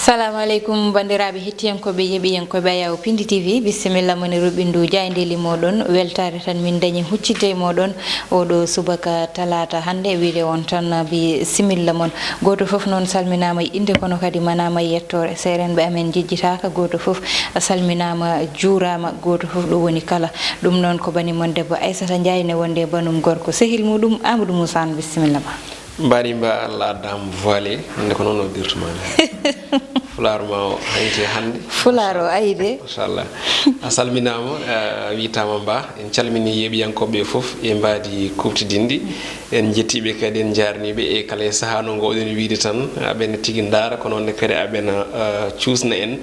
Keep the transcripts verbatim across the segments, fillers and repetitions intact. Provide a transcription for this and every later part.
Salamu aleykum, banndiraaɓe hettiyankooɓe, yeeɓiyankooɓe Ayaw Pindi T V, bisimilla mon e ruɓindu jaayndeeli mooɗon. Weltaare tan min dañi huccitde e mooɗon oɗo subaka talaata hannde, wiyde on tan bisimilla mon. Gooto fof noon salminaama e innde, kono kadi manaama e yettoore. Seerenɓe amen njejjitaaka, gooto fof salminaama, juuraama, gooto fof ɗo woni kala. Ɗum noon ko bani mon debbo Aissata Ndiaye ne wonde e banum gorko sehil muɗum Amadou Moussa Anne, bisimilla ma. Mbaɗi mba Allah addaama voile, hannde ko noon o dirtuma nde. Fulaar ma o hañte hannde. Fulaar o ayi de. Machallah. A salminaama, a wiytaama mba. En calmini yeeɓiyankooɓe fof e mbaadi kuuɓtidinndi. En njettiiɓe kadi, en njaarniiɓe e kala e sahaa no ngoowɗen wiyde tan. Aɓen tigi ndaara, ko noon ne kadi aɓen, ah, cuusna en,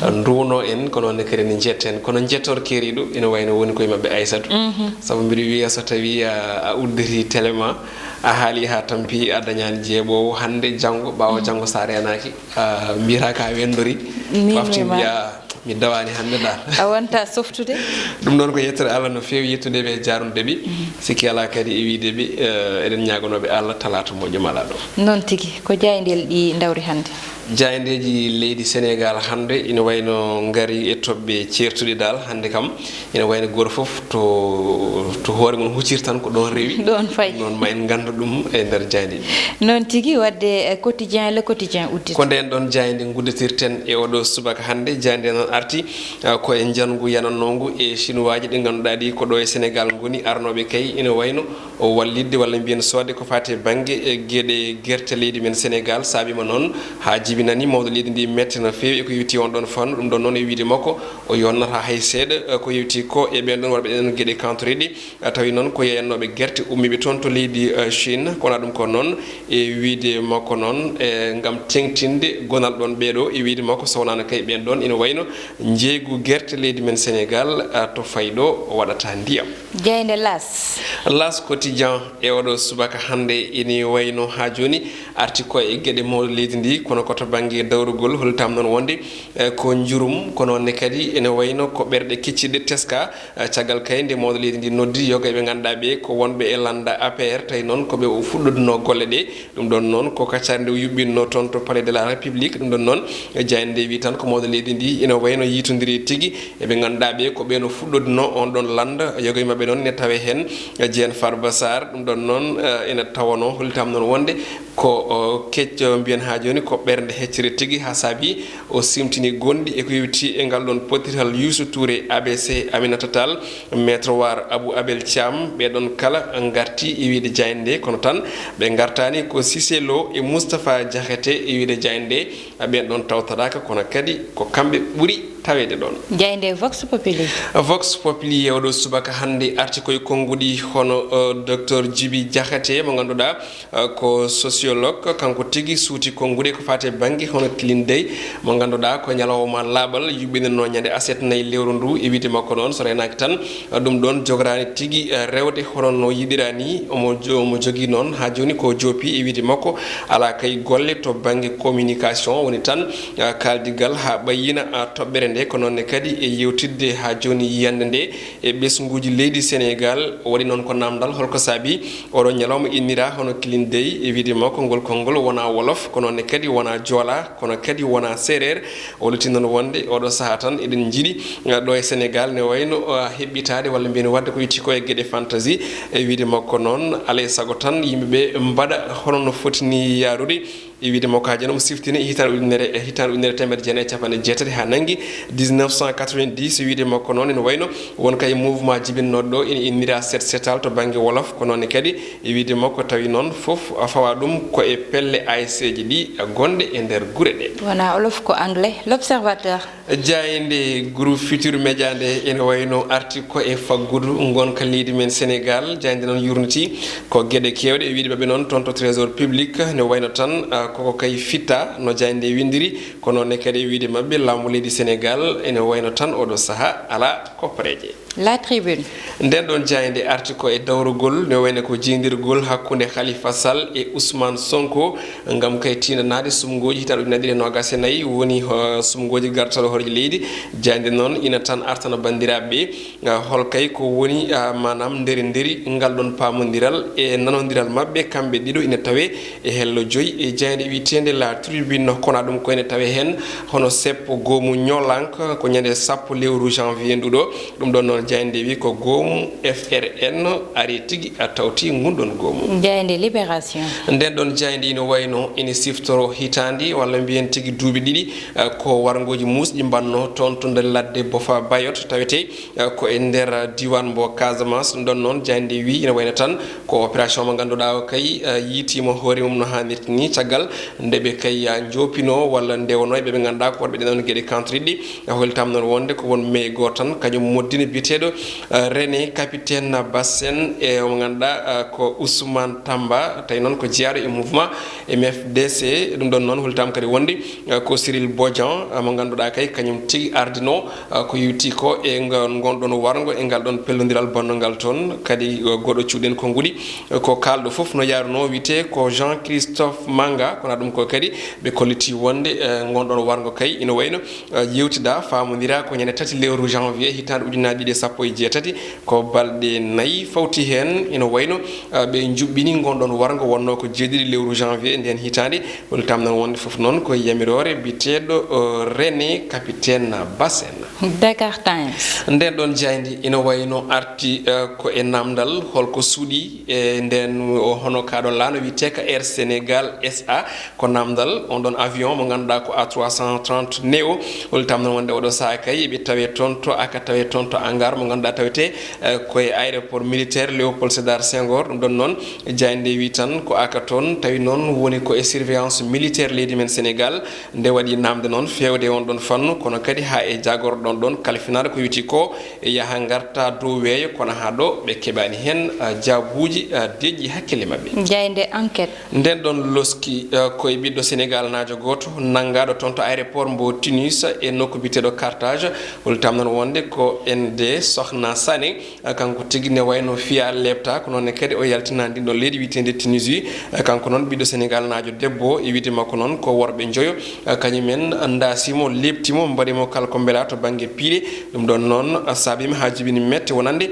ah, nduwno en, ko noon ne kadi ne njetta en. Kono njettoor keeriiɗo ina wayno woni koye maɓɓe Aysatu. Mhm. Sabu mbiɗo wiya so tawii a, a udditi télé ma, a haali haa tampi, a dañaani jeeɓoowo hannde, janngo, ɓaawo janngo so a reenaaki, ah, mbiyata ka wendori. Min wafti mi ma. Mbiya, mi dawaani hannde dal. A wonta softude? Ɗum noon ko yettere Allah no feewi, yettude ɓe, jaarnude ɓe. Mhm. Sikki alaa kadi e wiyde ɓe, eh, eɗen ñaaganooɓe Allah talaata moƴƴo malaaɗo. Noon tigi, ko jaayndeeli ɗi ndawri hannde? Jaayndeeji leydi Senegaal hannde ina wayno ngari e toɓɓe ceertuɗe dal. Hannde kam ina wayno gooto fof to, to hoore mum huccir tan ko ɗoon rewi. Ɗoon fayi. Noon ma en nganndu ɗum e nder jaayndeeji. Noon tigi, waɗde, eh, quotidien, le quotidien udditi. Ko ndeen ɗoon jaaynde ngudditirten e oɗo subaka hannde. Jaaynde noon arti, ah, ko e njanngu yananoongu e Sinuwaaji ɗi ngannduɗaa ɗi ko ɗo e Senegaal ngoni, arnooɓe kay ina wayno o wallitde walla mbiyen soodde ko faati e bannge e geɗe gerte leydi men Senegaal. Saabiima noon haa jibinani mawɗo leydi ndi mette no feewi e ko yowiti on ɗoon fannu. Ɗum ɗoon noon e wiyde makko o yonnata hay seeɗa, eh, ko yowiti ko e ɓeen ɗoon waɗɓe ɗeen geɗe kantoreeɗi. Ah, tawi noon ko yeeyannooɓe gerte ummiiɓe toon to leydi, eh, Chine. Kono ɗum ko noon e wiyde makko noon, eh, ngam teŋtinde gonal ɗoon ɓeeɗo, e wiyde makko so wonaano kay ɓeen ɗoon ina wayno njeeygu gerte leydi men Senegaal, ah, to fayɗo waɗata ndiyam. Jaaynde L'As. L'As Quotidien e oɗo subaka hannde ina wayno haa jooni arti ko e geɗe mawɗe leydi ndi, kono ko to bannge dawrugol, hollitam noon wonde, eh, ko njurum, kono ne kadi ene wayno ko ɓerɗe kecciɗe teska. Eh, caggal kay nde mawɗo leydi ndi noddi yoga ɓe ngannduɗaa ɓe ko wonɓe e lannda A P R, tawi noon ko ɓe o fuɗɗodunoo golle ɗe. Ɗum ɗoon noon ko kaccaari nde o yuɓɓinno toon to Palais de la République. Ɗum ɗoon noon, eh, jaaynde nde wi tan ko mawɗo leydi ndi ina wayno yiitondiri tigi e ɓe ngannduɗaa ɓe ko ɓeen o fuɗɗodunoo on ɗoon lannda. Yoga e maɓɓe noon ene tawe heen, eh, Diène Farba Sarr. Ɗum ɗoon noon, eh, ene tawanoo hollitam noon wonde ko, o, kecco mbiyen haa jooni ko ɓernde heccere tigi, haa saabi o simtini gonɗi e ko yowiti e ngal ɗoon pottital Youssou Touré, A B C, Aminata Tall, Maître War, Abou Abel Thiam, ɓee ɗoon kala ngarti e wiyde jaaynde nde, kono tan ɓe ngartaani ko Cissé Lo e Moustapha Diakhaté e wiyde jaaynde nde, ɓeen ɗoon tawtoraaka, kono kadi ko kamɓe ɓuri taweede ɗoon. Jaaynde Vox Populi. Vox Populi e oɗo subaka hannde arti koye konnguɗi hono, eh, Docteur Djiby Diakhaté mo ngannduɗaa, eh, ko sociologue, kanko tigi suuti konnguɗi ko faati e bannge hono clean day mo ngannduɗaa ko ñalawma laaɓal yuɓɓinanoo ñande aset nayi lewru ndu. E wiyde makko noon, so reenaaki tan, eh, ɗum ɗoon jogoraani tigi, eh, rewde hono no yiɗiraa ni. Omo jo-, omo jogii noon haa jooni ko joopi. E wiyde makko alaa kay golle to bannge communication, woni tan, eh, kaaldigal haa ɓayyina, eh, toɓɓere nde. Ko noon ne kadi e yewtidde haa jooni yiyannde nde e ɓesnguuji leydi Senegaal. O waɗi noon ko naamndal holko saabi oɗo ñalawma innira hono clean day. E wiyde makko ngol konngol wonaa wolof, kono ne kadi wonaa joola, kono kadi wonaa seereer. O lutti noon wonde oɗo sahaa tan eɗen njiɗi, eh, ɗo e Senegaal ne wayno, eh, heɓɓitaade walla mbiyen waɗde ko itti ko e geɗe fantasi. E wiyde makko noon alaa e sago tan yimɓe ɓe mbaɗa hono no foti ni yaarude. E wiyde makko haa jooni omo siftini e hitaande ujunere, e hitaande ujunere teemedde jeenayi e capanɗe jeetati haa nanngi dix-neuf cent quatre-vingt-dix. E wiyde makko noon ene wayno won kay mouvement jibinnooɗo ɗo ene innira Set Setal to bannge wolof, ko noon ne kadi e wiyde makko tawi noon fof fawa ɗum ko e pelle A S C ji ɗi gonɗe e nder gure ɗe. Wonaa wolof, ko anglais. L'Observateur. Jaaynde Groupe Futurs Médias nde ene wayno arti ko e faggudu ngonka leydi men Senegaal. Jaaynde noon yurniti ko geɗe keewɗe, e wiyde maɓɓe noon toon to Trésor public, ne wayno tan, ah, koko kay fitta no jaaynde nde windiri, ko noon ne kadi e wiyde maɓɓe laamu leydi Senegaal ene wayno tan oɗo sahaa alaa koppareeje. La Tribune. Nden ɗon jaaynde arti ko e dawrugol, ne wayno ko jeydirgol hakkunde Khalifa Sall e Ousmane Sonko, ngam kay tiindanaade sumngooji hitaande ujunere ɗiɗi e noogas e nayi, woni, uh, sumngooji gartaɗo hooreejo leydi. Jaaynde noon ina tan artana banndiraaɓe ɓe, uh, hol kay ko woni, uh, maanaam nderi nderi ngal ɗon paamondiral e nanondiral maɓɓe kamɓe ɗiɗo ina tawee e hello joyi e jaaynde wiyeteende La Tribune, kono ɗum ko ene tawee heen hono seppo goomu ñoolanka ko ñande sappo lewru janvier nduɗo. Ɗum ɗon noon jaaynde wi ko goomu F R N ari tigi a tawti ngun ɗon goomu. Jaaynde Libération. Nden ɗon jaaynde ina wayno ina siftoro hitaande walla mbiyen tigi duuɓi ɗiɗi, eh, ko warngooji muusɗi mbanno toon to nder ladde Bofa Bayot tawetee, eh, ko e nder diiwaan mbo Casamance. Ɗum ɗon noon jaaynde wi ina wayno tan ko opération mo ngannduɗaa o kay, eh, yiitiima hoore mum no haanirta ni caggal nde ɓe kay, eh, njoopinoo walla ndewonoo e ɓe ɓe ngannduɗaa ko wonɓe ɗen ɗon geɗe kantoriɗi. Hollitaama noon wonde ko won meyi gooto tan, kañum moddino biyeteeɗo, eh, René Capitaine Bassène, e mo ngannduɗaa, eh, ko Ousmane Tamba, tawi noon ko jeyaaɗo e mouvement M F D C. Ɗum ɗon noon hollitaama kadi wonde, eh, ko Cyril Bodian, eh, mo ngannduɗaa kay kañum tigi ardinoo, eh, ko yowiti ko e ngal, ngon ɗon warngo e ngal ɗon pellondiral bonnongal toon. Kadi, eh, goɗɗo cuuɗen konnguɗi, eh, ko kaalɗo fof no yaarunoo, wiyetee ko Jean-Christophe Manga, kono ɗum ko kadi ɓe kolliti wonde, eh, ngon ɗon warngo kay ina wayno, eh, yewtidaa, faamondira ko ñande tati lewru janvier hitaande ujunnaji ɗiɗi e sappo e jeetati, ko balɗe nayi fawti heen. Ina wayno, eh, ɓe njuɓɓini ngon ɗon warngo wonnoo ko jeeɗiɗi lewru janvier ndeen hitaande. Hollitaama noon wonde fof noon ko e yamiroore biyeteeɗo, eh, René Capitaine Bassène. Dakar Times. Nden ɗon jaaynde ina wayno arti, eh, ko e naamndal holko suuɗi e nden o hono kaaɗo laano wiyetee ka Air Sénégal S A. Ko naamndal on ɗon avion mo ngannduɗaa ko A trois cent trente Neo. Hollitaama noon wonde oɗo sahaa kay eɓe tawee toon to aka tawee toon to hangar mo ngannduɗaa tawetee, eh, ko e aéroport militaire Léopold Sédar Senghor. Ɗum ɗon noon jaaynde wi tan ko aka toon, tawi noon woni ko e surveillance militaire leydi men Sénégal. Nde waɗi naamnde noon feewde on ɗon fannu, kono kadi haa e jaagorɗo ɗon ɗon kalfinaaɗo ko yowiti ko e yaha ngarta dow weeyo, kono haa ɗo ɓe keɓaani heen, ah, jaabuuji, ah, deeƴƴi hakkille maɓɓe. Jaaynde Enquête. Nden ɗon loski, ah, ko e ɓiɗɗo Senegal naajo gooto nanngaaɗo toon to aéroport mbo Tunis e nokku biyeteeɗo Carthage. Hollitaama noon wonde ko N D Sokhna Sané. Kanko tigi ne wayno fiya leɓta, ko noon ne kadi o yaltina ndin ɗon leydi wiyeteendi Tunisie. Kanko noon ɓiɗɗo Senegal naajo debbo, e wiide makko noon ko worɓe njoyo, kañumen ndaasimo, leɓtimo, mbaɗimo kala ko mbela to bannge piiɗe. Ɗum ɗon noon saabiima haa jibini mette wonande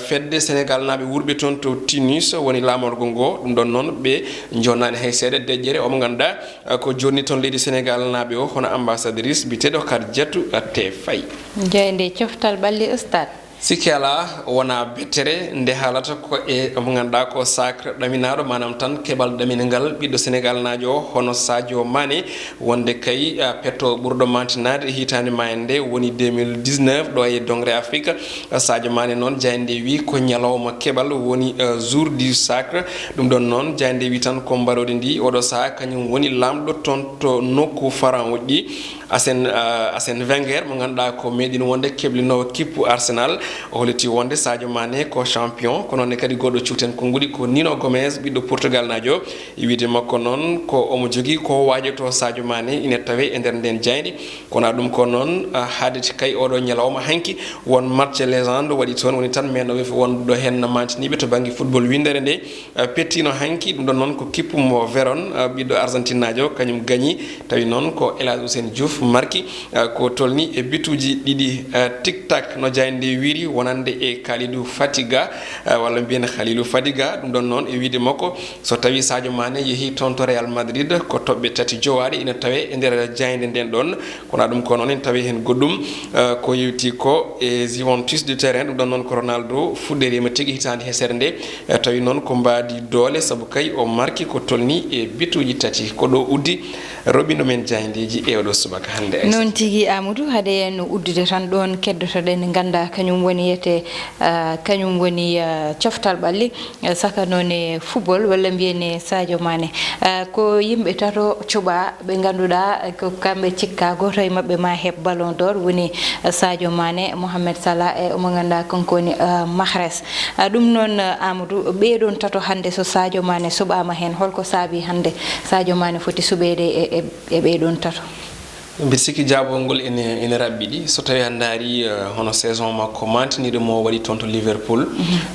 fedde Senegal naaɓe wurɓe toon to Tunis woni laamorgo ngo. Ɗum ɗon noon ɓe jonnaani hay seeɗa deƴƴere. Omo ngannduɗaa ko jonni toon leydi Senegal naaɓe o, hono ambassadrice biyeteeɗo Khadijatou Tefay. Jaaynde coftal ɓalli Stade. Sikke alaa, wonaa bettere nde haalata ko e mo ngannduɗaa ko sacre ɗaminaaɗo, maanaam tan keɓal ɗaminangal ɓiɗɗo Senegal naajo o, hono Sadio Mané, wonde kay, ah, petto ɓurɗo mantinaade e hitaande maayande woni deux mille dix-neuf ɗo e Dongre Afrique. Sadio Mané noon, jaaynde wi ko ñalawma keɓal woni, ah, jour du sacre. Ɗum ɗon noon, jaaynde wi tan ko mbarodi ndi, oɗo sahaa kañum woni laamɗo toon to nokku Faran woɗɗi. Arsène, ah, Arsène Wenger, mo ngannduɗaa ko meeɗino wonde keɓlinoowo kippu Arsenal, o holliti wonde Sadio Mané ko champion, ko noon ne kadi goɗɗo cuuɗi en konnguɗi ko Nuno Gomes, ɓiɗɗo Portugal naajo. E wiide makko noon, ko omo jogii ko waajoto Sadio Mané, ina tawee e nder ndeen jaaynde. Kono ɗum ko noon, ah, haadeti kay oɗo ñalawma hanki, won match légende waɗi toon, woni tan men o wonduɗo heen no mantiniiɓe to bannge football winndere nde. Eh, pettiino hanki, ɗum ɗon noon ko kippu mo Vérone, eh, ɓiɗɗo Argentine naajo, kañum gañi. Tawi noon ko El Hadj Ousseynou Diouf marki, eh, ko tolni e bituuji ɗiɗi. Eh, tic tac no jaaynde wiri wonande e Kalidou Fatiga, eh, walla mbiyen Khalilou Fadiga. Ɗum ɗon noon e wiide makko, so tawi Sadio Mané yehi toon to Real Madrid, ko toɓɓe tati jowaaɗe ina tawe e nder jaaynde nden ɗon. Kono ɗum ko noon en tawi heen goɗɗum, eh, ko yewti ko e Juventus de Turin, ɗum ɗon noon ko Ronaldo fuɗɗoriima tigi hitaande hesere nde, eh, tawi noon ko mbaadi doole, sabu kay o marki ko tolni e bituuji tati. Ko ɗo uddi roɓindo men jaayndeeji e oɗo subaka hannde, Aissata. Noon tigi, Amadou, haade en uddude tan ɗoon keddotoɗen, ngannda kañum woni yete, ah, kañum woni, ah, coftal ɓalli. Eh, saka noon e football, walla mbiyen e Sadio Mané. Eh, ko yimɓe tato cuɓaa ɓe ngannduɗaa ko kamɓe cikkaa gooto e maɓɓe ma heɓ Ballon d'Or, woni, eh, Sadio Mané, Mohamed Salah e omo ngannduɗaa kanko woni, eh, Mahrez. Eh, ɗum noon, eh, Amadou, ɓee ɗoon tato hannde so Sadio Mané suɓaama heen, holko saabii hannde Sadio Mané foti suɓeede e, e, e ɓee ɗoon tato? Mbiɗa sikki jaabol ngol ene, ene raɓɓiɗi. So tawii a ndaari, eh, hono saison makko mantiniiɗo mo waɗi toon to Liverpool,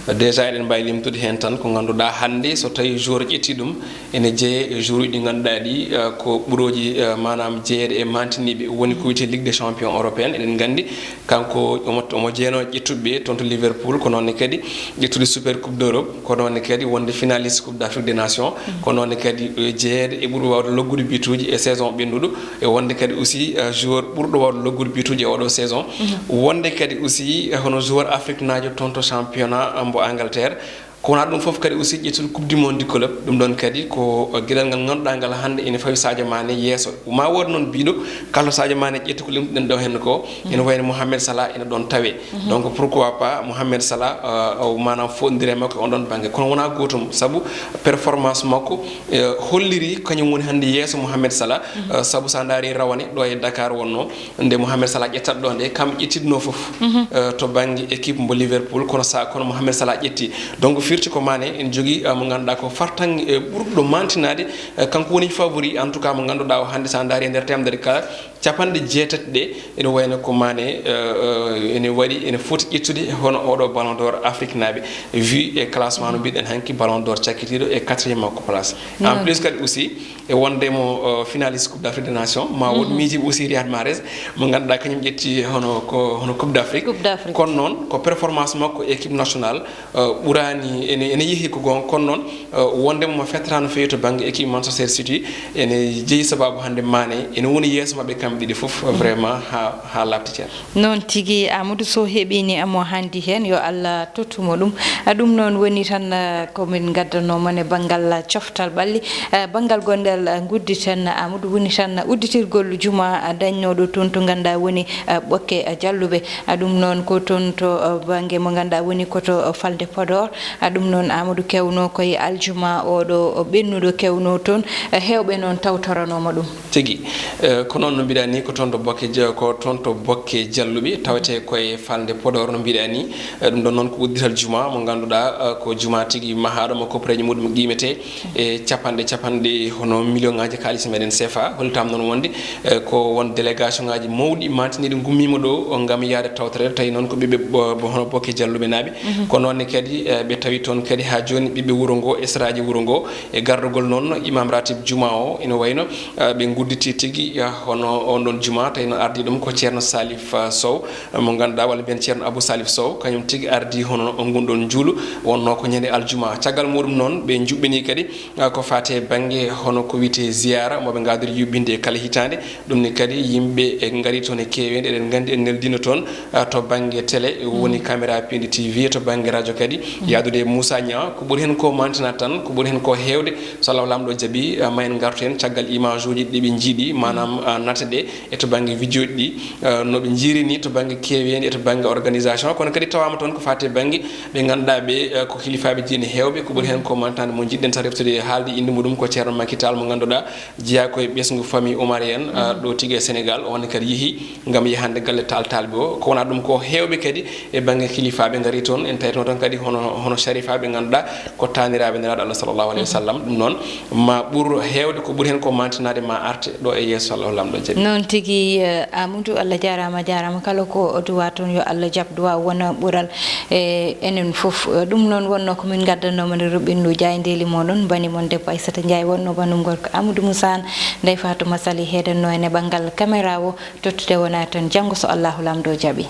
déjà eɗen mbaawi limtude heen tan ko ngannduɗaa hannde, so tawii joueur ƴetti ɗum, ene jeeye e joueuruuji ɗi ngannduɗaa ɗi, eh, ko ɓurooji, eh, maanaam jeyeede e mantiniiɓe, woni ko wiyetee Ligue des Champions européenne. Eɗen nganndi kanko omo, omo jeenoo ƴettuɓe toon to Liverpool, ko noon ne kadi ƴettude Super Coupe d'Europe, ko noon ne kadi wonde finaliste Coupe d'Afrique des Nations, ko noon ne kadi, eh, jeyeede e ɓurɗo waawde loggude bituuji e saison ɓennuɗo, e wonde kadi aussi, eh, joueur ɓurɗo waawde loggude bituuji e oɗo saison. Wonde kadi aussi, eh, hono joueur afriknaajo toon to championnat, eh, mbo Angleterre. Ko wonaa ɗum fof kadi aussi ƴettude Coupe du Monde du club, ɗum ɗoon kadi ko, eh, geɗal ngal ngannduɗaa ngal hannde ene fawi Sadio Mané yeeso. Ma wood noon biiɗo, kala Sadio Mané ƴetti ko limtuɗen ɗo heen ko, ene wayno Mohamed Salah ene ɗoon tawe. Donc pourquoi pas Mohamed Salah, eh, o maanaam foɗondire makko e on ɗoon bannge. Kono wonaa gootum, sabu performance makko, eh, holliri kañum woni hannde yeeso Mohamed Salah, eh, sabu so a ndaari rawane ɗo e Dakar wonno, nde Mohamed Salah ƴettata ɗo nde, kam ƴettitno fof, eh, to bannge équipe mbo Liverpool, kono sa, kono Mohamed Salah ƴetti. Donc firti ko Mané ene jogii, eh, mo ngannduɗaa ko fartaŋŋe, eh, ɓurɗo mantinaade, eh, kanko woni favori, en tout cas mo ngannduɗaa o hannde sa ndaari e nder temedere kala, capanɗe jeetati ɗe, ene wayno ko Mané, eh, eh, ene waɗi, ene foti ƴettude hono oɗo Ballon d'Or afriknaaɓe, vu e classement no mbiɗen hanki Ballon d'Or cakkitiiɗo e quatrième makko place. En plus kadi aussi, e wonde mo, eh, finaliste Coupe d'Afrique des Nations, ma wood miijiiɓe aussi Riyad Mahrez, mo ngannduɗaa kañum ƴetti hono ko, hono Coupe d'Afrique. Coupe d'Afrique. Kono noon ko performance makko e équipe nationale, eh, ɓuraani, ene, ene yehi ko goonga, kono noon, eh, wonde mo fettataa no feewi to bannge équipe Manchester City, ene jeyi sababu hannde Mané ene woni yeeso maɓɓe kamɓe ɗiɗi fof, vraiment, haa, haa laaɓti ceer. Noon tigi, Amadou Sow heɓiino mo hanndi heen, yo Allah tottu mo ɗum. Ah, ɗum noon woni tan, ah, ko min ngaddanoo mon e banngal, ah, coftal ɓalli. Ah, banngal gonɗal, ah, ngudditen, Amadou, woni tan udditirgol juma, ah, dañnooɗo toon to ngannduɗaa woni, ah, Ɓokke, ah, Jalluɓe. Ah, ɗum noon ko toon to, ah, bannge mo ngannduɗaa woni ko to, ah, Falde Podor. Ah, ɗum noon Amadou kewnoo ko e aljuma oɗo, o ɓennuɗo kewnoo toon. Ah, heewɓe noon tawtoranooma ɗum. Tigi. Eh, ko noon no mbiɗa ni, ko toon to Bokke Ja-, ko toon to Bokke Jalluɓe, tawetee ko e falnde Podor no mbiɗa ni. Eh, ɗum ɗon noon ko uddital juma mo ngannduɗaa, eh, ko juma tigi mahaaɗo mo koppareeji muɗum qiimetee e capanɗe, capanɗe hono million ŋaaji kaalis meɗen C F A. Hollitaama noon wonde, eh, ko won délégation ŋaaji mawɗi mantiniiɗi ngummiima ɗo o ngam yahde tawtoreede, tawi noon ko ɓiɓɓe bo-, bo-, hono Bokke Jalluɓe naaɓe. Ko noon ne kadi, eh, ɓe tawi toon kadi haa jooni ɓiɓɓe wuro ngo e saraaji wuro ngo. E gardagol noon Imam Ratib juma o, ina wayno, eh, ɓe ngudditi tigi, eh, hono on ɗon juma, tawi no ardi ɗum ko Ceerno Salif, eh, Sow, eh, mo ngannduɗaa, walla mbiyen Ceerno Abou Salif Sow, kañum tigi ardi hono on ngun ɗon njuulu, wonno ko ñande aljuma. Caggal muɗum noon, ɓe njuɓɓini kadi, eh, ko faati e bannge hono ko wiyetee ziyaara, mo ɓe ngaadori yuɓɓinde e kala hitaande. Ɗum ne kadi yimɓe e ngari toon e keeweendi, eɗen nganndi en neldino toon, ah, to bannge télé, woni caméra Pindi T V, to bannge radio kadi, yahdude e Moussa Niang. Ko ɓuri heen ko mantina tan, ko ɓuri heen ko heewde, so Allah Laamɗo jaɓi, ah, ma en ngartu heen caggal image uji ɗi ɓe njiiɗi, maanaam, ah, nate ɗe, e to bannge vidéo ɗi, ah, no ɓe njiiri ni to bannge keeweendi, e to bannge organisation. Kono kadi tawaama toon ko faati e bannge ɓe ngannduɗaa ɓe, ah, ko kilifaaɓe diine heewɓe, ko ɓuri heen ko mantinaade mo njiɗɗen tan reftude e haalde innde muɗum ko Ceerno Macky Tall mo ngannduɗaa jeyaa ko e ɓesngu famille Oumar en, ah, ɗo tigi e Sénégal, on ne kadi yehi ngam yahande galle Tall Tall ɓe o. Ko wonaa ɗum ko heewɓe kadi e bannge kilifaaɓe ngari toon, en tawitno toon kadi hono, hono sharifaaɓe ngannduɗaa ko taaniraaɓe Nelaaɗo Allah sallallahu alayhi wa sallam. Ɗum noon ma ɓur heewde, ko ɓuri heen ko mantinaade ma arte ɗo e yeeso Allah Laamɗo jaɓi. Noon tigi, eh, Amadou, Allah jaaraama, jaaraama kala ko o duwa toon yo Allah jaɓ duwa wona ɓural. E enen fof, eh, ɗum noon wonno ko min ngaddannooma nde ruɓɓinɗo jaayndeeli moɗon, mbani mon debbo Aissata Ndiaye wonno banndum gorko Amadou Moussa Anne, Ndeye Fatouma Sali heedanno en e ɓanngal caméra o, tottude wona tan janngo so Allahu Laamɗo jaɓi.